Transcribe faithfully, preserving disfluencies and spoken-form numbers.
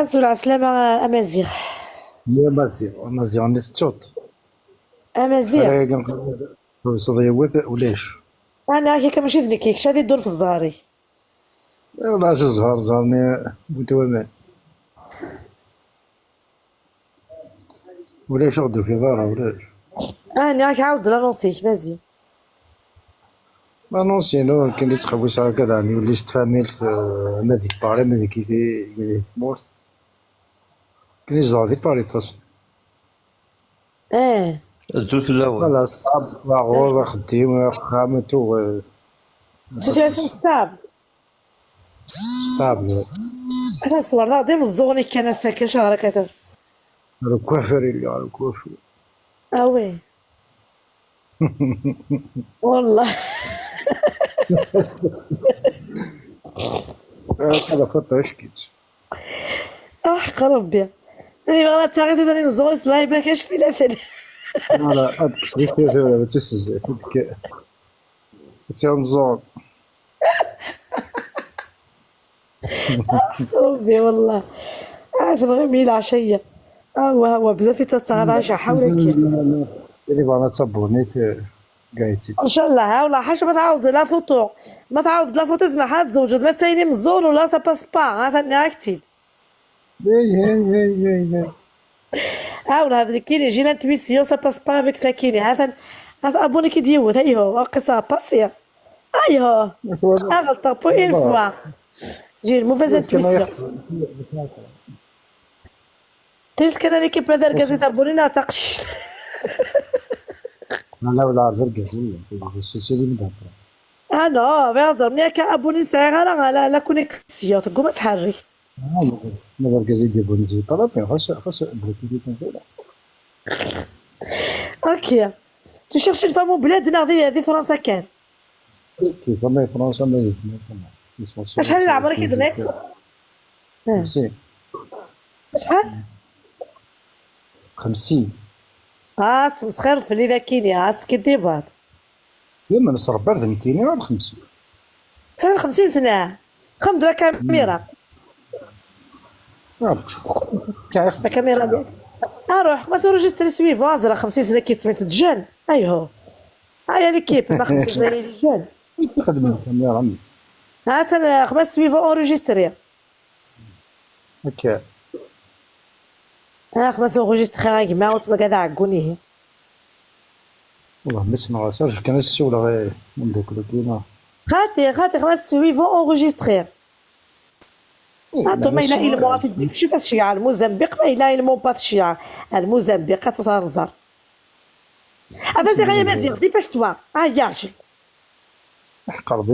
Azul ɛeslama a Maziɣ. Ya Maziɣ, Maziɣ-nni tettuḍ. A Maziɣ. Ḥbes yiwet ulac. Ana akka mačči d nekk, kečč ad iddun f ẓẓher-ik. Ulac ẓẓher, ẓẓher-nni wwin-t waman. Ulac ur ɣ-d-tufiḍ ara, ulac. Ah, nniɣ-ak ɛawed lanonsi-k, vas-y. Lanonsi-inu, akken i ttxewwiseɣ akka daɣen yuli s tfamilt, eh, ma deg Paris, ma deg i-, i tmurt. Akken i zedɣeɣ di Paris, ṭas. Eh. Azul fell-awen. Voilà, ṣṣab, aɣur, axeddim, axxam, tout, eh. Situation stable. Stable. Ata ṣṣwer-nneɣ d imeẓẓuɣen-ik kan ass-a, kan caɣra kater. Le coiffeur, il y a le coiffeur. Ah oui. Wallah. Ata la photo, acu-k-itt? Ah, ḥeqq Rebbi. Ani bɣa ad taɣiḍ idan imeẓẓuɣen s layba kac tilaten. Voilà, ad k-, ad k-, ad k-, ad k-, ad k-, Rebbi والله. Ah, tenɣim-iyi leɛca-ya. Ah, wa, wa, bzaf i ttattaɣ ad ɛiceɣ ḥawla kya. Ili bɣan ad tabunit, eh, gayet-id. Ncallah, ha, والله, ḥaca ma tɛawdeḍ la photo. Ma tɛawdeḍ la photo, zmeḥ ad tzewǧeḍ, ma d tayen imeẓẓuɣen, ولا ça passe pas, ha, tenniɣ-ak-tt-id. Hey, hey, hey, hey, hey. Ah, ولا هذا كيني جينا نتويسيو، ça passe pas avec la كيني. هذا، هذا أبوني كي ديوت، أيهو، قصة باسية. أيهو. هذا الطابو une fois. جي mauvaise intuition. تلت كان ليكيب هذا الكازي تابونينا تقشيش. لا، لا، ولا عرفت الكازي، السلسلة من هذا. Ah non, mais هضر ملي كان أبوني صغير، أنا لا، لا connexion، تقوم تحرك. Ah, ما بركز يدي بونزي طلب، خاص، خاص بركز يدي كان فيها. Ok. Tu cherches une femme au bled، ناخذ هذه فرنسا كان. كيف ما فرنسا ما يسمع، ما يسمع. شحال عمرك يدنك؟ خمسين. شحال؟ خمسين. آه، تمسخر في اللي ذاكيني، آه، سكتي بعض. ديما نصرف برد نكيني غير خمسين. سنة خمسين سنة. خمد لا كاميرا. عرفت. كيف؟ لا كاميرا ديالك. اروح ما سورجيستري سويفون زرا خمسين سنة كيتسميت الجن. ايهو. هيا ليكيب ما خمسين سنة اللي جن. يخدم الكاميرا مش. ها تن خمس سويفون اونريجيستري. هكا. ها خمس اونريجيستري غا جماعة وتما كذا عقوني هي. والله ما سمع سيرج كان السولة غير من دوك لو كينا. خاتي، خاتي، خمس سويفون اونريجيستري. إيه، هاتو ما معليش، إلا إلا ما غادي شوف الشيعة الموزمبيق، ما إلا إلا مون با الشيعة الموزمبيق، هاتو تهزر. أبا زي غير مزيغ، دي باش توا. آه، يا عجل. حق ربي.